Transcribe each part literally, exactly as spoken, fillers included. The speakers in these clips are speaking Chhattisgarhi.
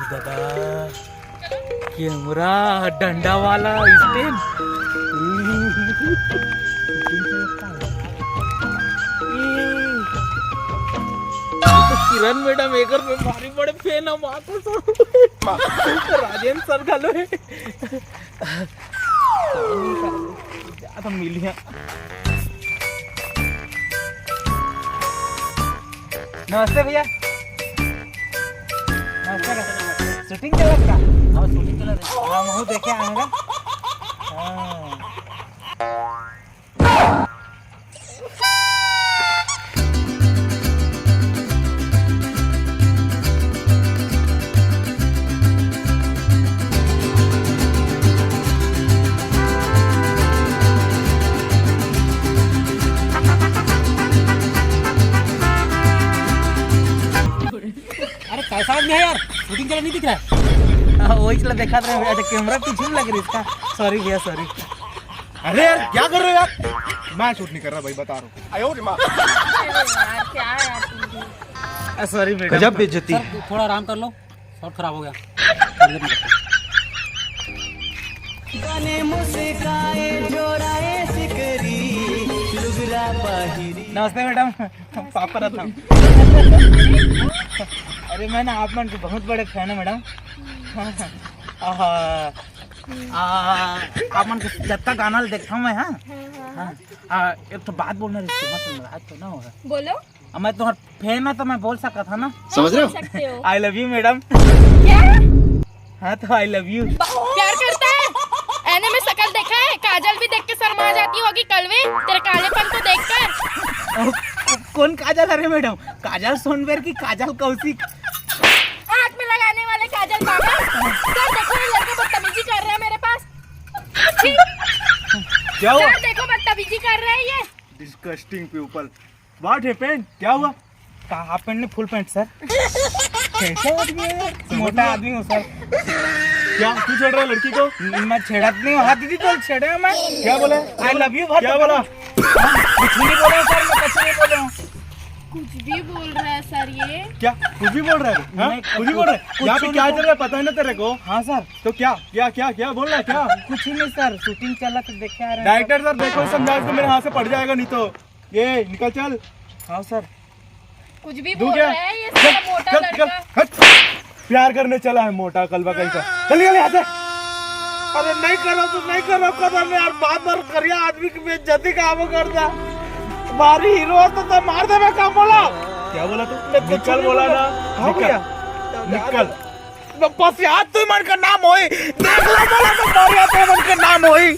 दादा, कैमरा, डंडा वाला स्टैंड। किरण मैडम एकर में भारी बड़े फैन हम आते सर। राजेंद्र सर घलो हे। जा तो मिलिया। नमस्ते भैया। नमस्ते भैया। शूटिंग चलत का? हाँ, शूटिंग चलत हे। हाँ, महू देखे आएगा। हाँ। अरे कैसा आदमी है यार, शूटिंग चला नहीं दिख रहा है। हाँ, वही चला देखा रहे भैया, कैमरा पीछे में लग रही इसका। सॉरी भैया, सॉरी। अरे यार, क्या कर रहे हो यार? मैं शूट नहीं कर रहा भाई, बता रहा हूँ। अरे यार, क्या है यार तुम भी? Sorry madam. गजब बेइज्जती। सर, थोड़ा आराम कर लो, शॉट खराब हो गया। नमस्ते मैडम। पापा रतन। अरे मैं ना आप मन के बहुत बड़े फैन हूँ मैडम। आहा, आ, आप मन के जतका गाना ल देखता हूँ मैं, हाँ। हाँ, हाँ, हाँ। आ, एक तो बात बोलना रही, सुना सुन रहा तो ना होगा। बोलो। अब मैं तुम्हारा फैन है तो मैं बोल सकता था ना। समझ रहे हो? बोल सकते हो। I love you madam. क्या? हाँ तो I love you। प्यार करता है? एने में शकल देखा है? काजल भी देख के शर्मा जाती होगी कलवे, तेरे कालेपन को देखकर। अ, को-, कौन काजल? अरे मैडम, काजल सोनबेर की काजल कौशिक। आँख में लगाने वाले काजल बाबा। सर देखो, ये लड़का बदतमीजी कर रहा है मेरे पास। छी। क्या हुआ? सर देखो, बदतमीजी कर रहा है ये। Disgusting people। What happened? क्या हुआ? का हाफ पैंट नहीं, फुल पैंट सर। कैसा आदमी है यार? मोटा आदमी हूँ सर। क्या तू छेड़ रहा है लड़की को? मैं छेड़त नहीं हूँ। हाँ दीदी, तो छेड़े हूँ मैं। क्या बोला? I love you। क्या बोला? कुछ भी नहीं बोला हूँ सर, मैं कुछ नहीं बोला हूँ। कुछ भी बोल रहा है सर ये। क्या कुछ भी बोल रहा है? हाँ? नहीं, कुछ भी बोल रहा है? कुछ यहाँ पे नहीं क्या बोल चल रहा है, पता है ना तेरे को? हाँ सर। तो क्या क्या क्या क्या बोल रहा है क्या? कुछ ही नहीं सर, शूटिंग चला तो देख के आ रहे हैं। डायरेक्टर सर देखो, समझा तो मेरे हाथ से पड़ जाएगा नहीं तो। ये निकल चल। हाँ सर। कुछ भी तू बोल क्या? रहा है ये चल, साला मोटा चल, लड़का। चल, हट। प्यार करने चला है मोटा कलवा कहीं का। चल निकल यहाँ से। अरे नहीं करो तो नहीं करो कदम यार, बार बार करिया आदमी की बेइज्जती का वो करता। मारी हीरो तो, तो मार दे, मैं क्या बोला? क्या बोला तू? मैं कुछ निकल नहीं बोला बोला। ना। हाँ निकल। भैया। निकल। बस याद तू मन का नाम होई। देख ला बोला तो मार याद तू मन का नाम होई।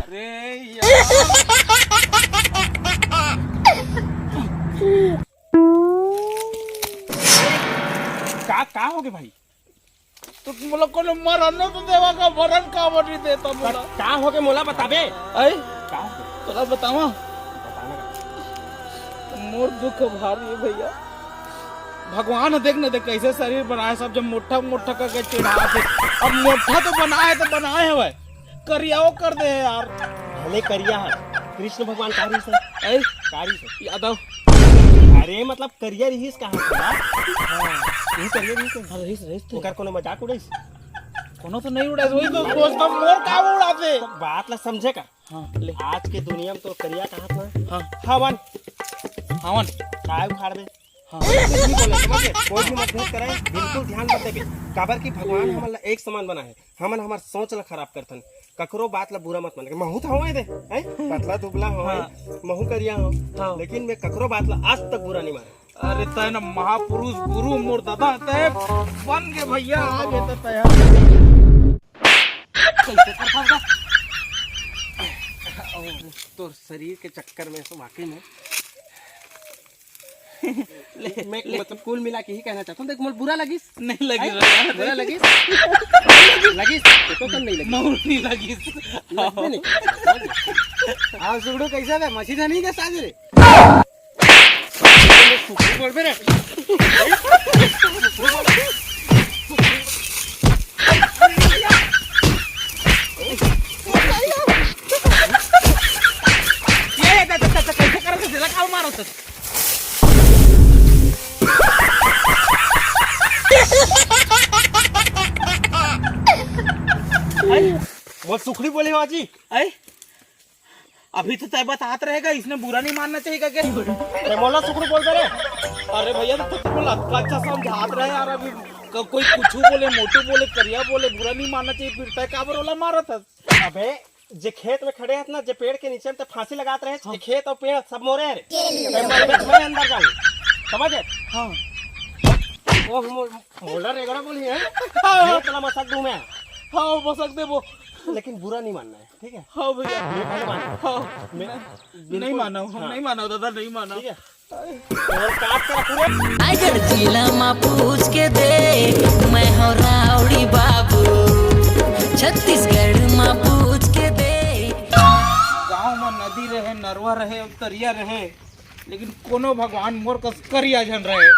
अरे यार। का का हो गए भाई? तो मोला कोनो मरनो तो देवा का, मरन का बनी देता मोला। का हो के मोला बताबे? आई? का हो के? तोला बतावा? बताना का? मोर दुख भारी है भैया। भगवान ह देख न दे कैसे शरीर बनाए, सब जब मोटा मोटा करके चिढ़ा दे। अब मोटा तो बनाए तो बनाए है भाई, करियाओ कर दे यार। भले करिया है, कृष्ण भगवान का रही सर। आई? का रही सर? यादव। अरे मतलब करिया रहीस कहाँ से बा? हाँ, यही करिया रहीस। हाँ, रहीस, रहीस तो। ओकर कोनो मजाक उड़ाइस? कोनो तो नहीं उड़ाइस, वही तो सोचता मोर का वो उड़ाते। तो बात ला समझे का? हाँ, ले। आज के दुनिया में तो करिया कहा था? हाँ। हवन। हवन। काय उखाड़ दे? हाँ। कुछ भी बोले, समझ गए? कोई भी मतभेद करे, बिल्कुल ध्यान मत देबे। काबर कि भगवान हमन ला एक समान बना है। हमन हमर सोच ला खराब करथन, ककरो बात ला बुरा मत माने। महू तो हवं दे, हैं? पतला दुबला हवं, हाँ। महू करिया हवं, हाँ। लेकिन मैं ककरो बात ला आज तक बुरा नहीं माने। अरे तय न महापुरुष गुरु मोर दादा, तय बन के भैया आ गए तो तय। कैसे कर पाऊंगा? और तोर शरीर के चक्कर में से वाकई में ले, मैं ले। मतलब कुल मिला के ही कहना चाहता हूँ, देख मोर बुरा लगिस? नहीं लगिस। बुरा लगिस? लगिस? देखो तो नहीं लगिस। महू नहीं लगिस। लगबे नहीं। हाँ, सुगड़ू कैसे बे? मछली तो नहीं दे साज रे। सुगड़ू बोल बे रे। आई, मोला सुखड़ी बोले हो जी। आई, अभी तो तय बतात रहेगा, इसने बुरा नहीं मानना चाहिए क्या? अरे मोला सुखड़ी बोल दे रे। अरे भैया, तो तुमको लतका अच्छा समझात रहे यार। अभी क-, कोई कुछ बोले, मोटू बोले, करिया बोले, बुरा नहीं मानना चाहिए। फिर तय काबर ओला मारत हस? अबे, जे खेत में खड़े हस ना, जे पेड़ के नीचे में, ते फांसी लगात रहे, हाँ। ये खेत और पेड़ सब मोरे है रे। ते मर गए, मैं अंदर जाऊँ, समझ है? हाँ। वो मो-, मोला रेगड़ा बोली है। हाँ। ये तला मसक दूँ मैं। हाँ, मसक दे वो। लेकिन बुरा नहीं मानना है, ठीक है? हाँ भैया। ये नहीं मानना। हाँ। मैं नहीं बिल्कुल। माना हूँ, हाँ। नहीं माना हूँ दादा, नहीं माना। ठीक है। और काट के रखूंगा। रायगढ़ जिला मा पूछ के देख, मैं हूँ रावड़ी बाबू। छत्तीसगढ़ मा पूछ के देख। गांव में नदी रहे, नरवा रहे, तरिया रहे, लेकिन कोनो भगवान मोर कस करिया झन रहे।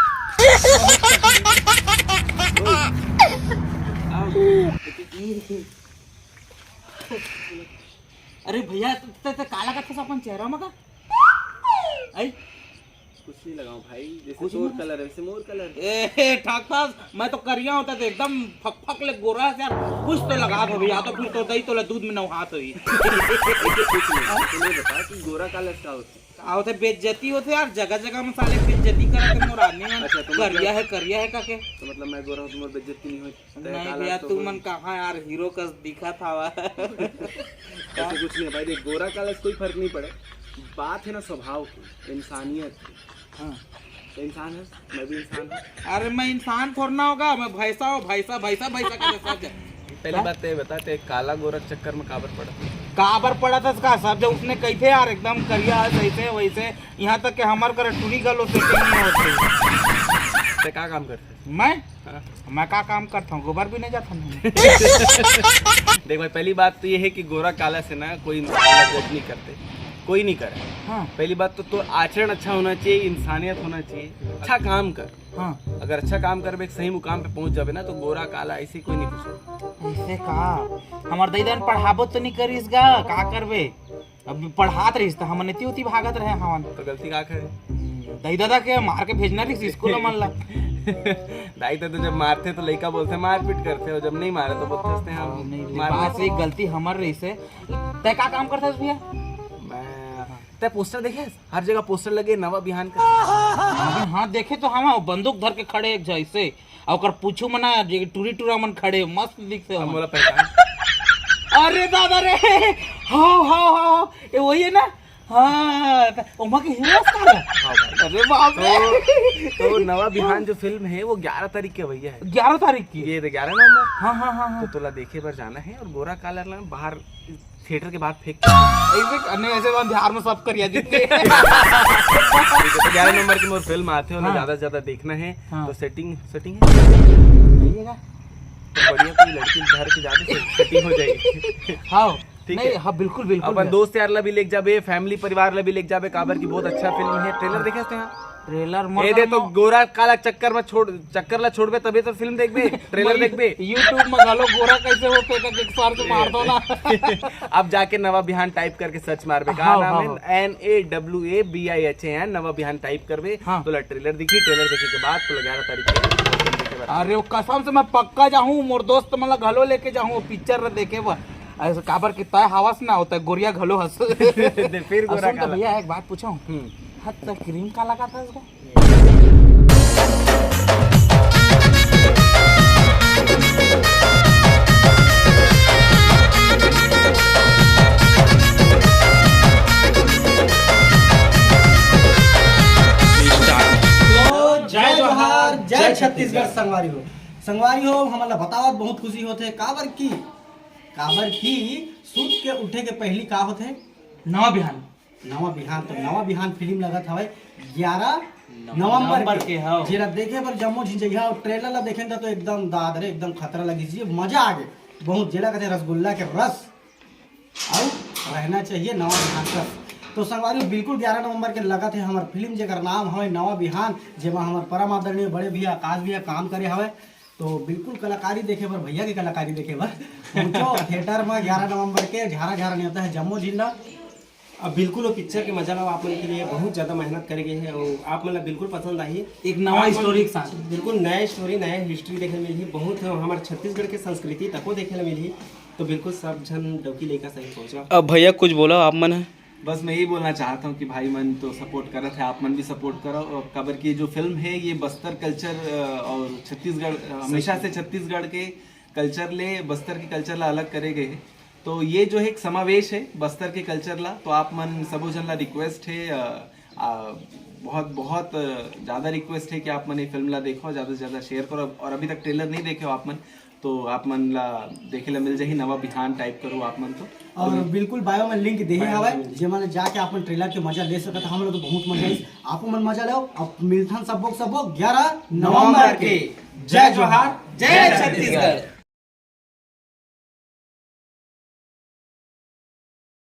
अरे भैया, तै, तै, तै काला करथस अपन चेहरा में का? आई? कुछ नहीं लगाऊं भाई, जैसे कुछ तोर नहीं। कलर है वैसे मोर कलर। ए, ए, ठकथस, मैं तो करिया होता तो एकदम फक फक ले गोरा से यार, कुछ तो लगा दो भैया, तो फिर तो दही तोला दूध में नहात होई। कुछ नहीं, तो मैं बता कि गोरा काला का होता है? का होता है, बेइज्जती होता है यार, जगह जगह में साले बेइज्जती करत है मोर आदमी मन। अच्छा, तो मतलब करिया है, करिया है का के? तो मतलब मैं गोरा हूँ तो मोर बेइज्जती नहीं होती? तय नहीं काला भैया, तो तू होई। मन कहाँ यार हीरो कस दिखत हवा। ऐसे कुछ नहीं है भाई, देख, गोरा काला से कोई फर्क नहीं पड़े, बात है ना स्वभाव की, इंसानियत की। हाँ। तो इंसान है, मैं भी इंसान हूँ। अरे मैं इंसान थोड़ा ना होगा, मैं भैंसा हूँ, भैंसा, भैंसा, भैंसा का जैसा है। पहली हाँ? बात तो ये बता, ते काला गोरा के चक्कर में काबर पड़ा? काबर पड़ा था इसका सब, जब उसने कही थे यार एकदम करिया है, ऐसे वैसे, यहाँ तक कि हमारे घर टूरी गल होते नहीं होते। ते का काम करते? मैं? हाँ। मैं का काम करता हूँ, गोबर भी नहीं जाता हूँ। देख भाई, पहली बात तो ये है कि गोरा काला से ना कोई इंसान जज नहीं करते, कोई नहीं करे। हाँ। पहली बात तो, तो आचरण अच्छा होना चाहिए, इंसानियत होना चाहिए, अच्छा काम कर। हाँ। अगर अच्छा काम करबे, एक सही मुकाम पे पहुंच जाबे ना, तो गोरा काला ऐसे कोई नहीं पूछे। ऐसे का? हमार दईदन पढ़ाबो तो नहीं करिस गा, का करबे? अब पढ़ात रहिस त हमन एती ओती भागत रहे हवन। तो गलती का करे? हम्म, दाई ददा के मार के भेजना रहिस स्कूल मन ला। दाई ददा जब मारथे तो लइका बोलथे मारपीट करथे, और जब नहीं मारे तो बोलथे हंसते हम हाँ, नहीं, मारना बात सही, गलती हमर रहिस हे। तै का काम करथस भैया? मैं, तै पोस्टर देखे? हर जगह पोस्टर लगे नवा बिहान का। अबे हाँ, देखे तो हम, बंदूक धर के खड़े एक जैसे। अउ ओकर पूछू मना, जे टूरी टूरा मन खड़े, मस्त दिखथे अब ओमन। मोला पहचान। अरे दादा रे, हाँ, हाँ, हाँ, हाँ, ये वही है ना? हाँ, त-, ओमा के हीरो का है? हाँ भाई। अरे बाप रे। तो, तो नवा बिहान जो फिल्म है, वो ग्यारह तारीख के भैया है। ग्यारह तारीख की? ये तो ग्यारह नवंबर। हाँ, हाँ, हाँ, हाँ। तो तोला देखे बर जाना है और गोरा काला ला बाहर थिएटर के बाहर फेंक के। ऐसे, नहीं, ऐसे बात बिहार में सब करिया दिखते हैं। ठीक है, तो ग्यारह नंबर की मोर फिल्म आते हो ना, हाँ। ज्यादा से ज्यादा देखना है, हाँ। तो सेटिंग, सेटिंग है? सही है ना? तो बढ़िया कोई लड़की धर के जाते, से-, सेटिंग हो जाएगी। हाँ। ठीक नहीं, है। हाँ, बिल्कुल, बिल्कुल अपन भैया। दोस्त यार ला भी लेके जाबे, फैमिली परिवार ला भी लेके जाबे, काबर की बहुत अच्छा फिल्म है। ट्रेलर देखे हस तें? ट्रेलर ए दे तो मोर गोरा काला चक्कर में छोड़, चक्कर ला छोड़बे तभी तो फिल्म देखबे, ट्रेलर मैं देखबे। YouTube में घलो गोरा कैसे होथे करके एक सर्च मार दो ना। अब जाके नवा बिहान टाइप करके सर्च मारबे। का हाँ, नाम हाँ, है? हाँ। N A W A B I H A N, नवा बिहान टाइप करबे। हाँ। तोला ट्रेलर दिखी, ट्रेलर देखे के बाद तोला ग्यारह तारीख के देखे बर। अरे वो कसम से मैं पक्का जाहूँ, मोर दोस्त मन ला घलो लेके जाहूँ वो पिक्चर देखे बर। ऐसे काबर कि तय हवस ना होता है, गोरिया घलो हस। दे फिर गोरा असुन तो काला। भैया एक बात पूछो, हम्म। हाथ तक क्रीम का लगा था इसको? तो जय जोहार, जय छत्तीसगढ़ संगवारी हो। संगवारी हो, हमन ला बतावत बहुत खुशी होथे, काबर की, काबर की सूत के उठे के पहली का होथे? नवा बिहान। नवा बिहान, तो नवा बिहान फिल्म लगत हवय ग्यारह नवंबर नवंबर के। के, हाँ। जेला देखे बर जम्मो झिन जइहा, अउ ट्रेलर ला देखेन त तो एकदम दाद रे, एकदम खतरा लगिस जी, मजा आ गे बहुत। जेला कथे रसगुल्ला के रस, अउ रहना चाहिए नवा बिहान रस। तो संगवारी, बिल्कुल ग्यारह नवंबर के लगत हे हमर फिल्म, जेकर नाम हवय नवा बिहान, जेमा हमर परम आदरणीय बड़े भैया आकाश भैया काम करे हवय। तो बिल्कुल कलाकारी देखे बर, भैया के कलाकारी देखे बर पहुंचो थिएटर में ग्यारह नवंबर के। झारा झारा नेवता है जम्मो झिन ला। अब बिल्कुल वो पिक्चर के मजा ला आप मन के लिए बहुत ज्यादा मेहनत करे गए हैं और आप मन ला बिल्कुल पसंद आही। एक नवा आप मन स्टोरी के साथ। बिल्कुल नया स्टोरी, नया हिस्ट्री देखे मिलही, बहुत हमारे छत्तीसगढ़ के संस्कृति तको देखे ला मिलही। तो बिल्कुल सब झन डौकी लइका सही सोच रहा। अब भैया कुछ बोला आप मन है। बस मैं यही बोलना चाहता हूँ कि भाई मन तो सपोर्ट करत है, आप मन भी सपोर्ट करो। और काबर की जो फिल्म है, ये बस्तर कल्चर और छत्तीसगढ़, हमेशा से छत्तीसगढ़ के कल्चर ले बस्तर के कल्चर ला अलग करे गए है। तो ये जो है एक समावेश है बस्तर के कल्चर ला। तो आप मन सबो झन ला रिक्वेस्ट है, अ, अ, बहुत बहुत ज़्यादा रिक्वेस्ट है कि आप मन ये फिल्म ला देखो, ज़्यादा से ज़्यादा शेयर करो। और अभी तक ट्रेलर नहीं देखे हो आप मन, तो आप मन ला देखे ला मिल जाही नवा बिहान टाइप करो आप मन तो। और बिल्कुल बायो में लिंक देहे हवय, जेमा ले जाके आप मन ट्रेलर के मजा ले सकत। हम लोग तो बहुत मजा आइस, आप मन मजा लो। अब मिलथन सबो सबो ग्यारह नवंबर के। जय जोहार, जय छत्तीसगढ़।